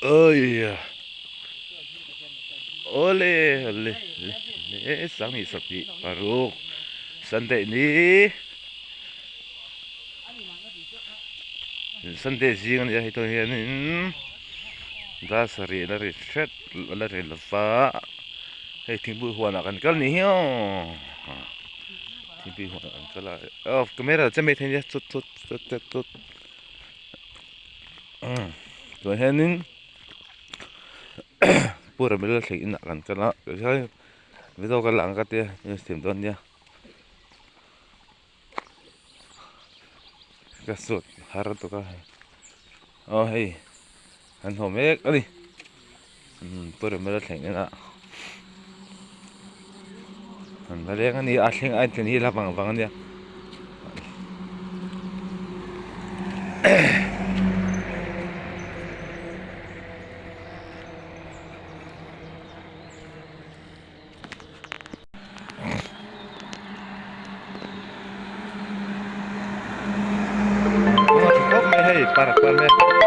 Awii awle le le sanghnih sawmhnih paruk Sunday ni Sunday zing a ni a hei tawh hianin dar sarih la ri hret la ri lova hei thingpui huanah kan kal ni hi aw thingpui huanah kan kal a aw camera che mai thei nia chut chut chut chut chut. Tunah hianin Pu Ramila thleng inah kan kal a tihian video ka la ang ka tia news thiam dawn nia ka sut har lutuk a aw hei an haw mek a ni Pu Ramila thleng inah an la leng a ni a thleng a inthen hi la vang vang a nia. Hei park a.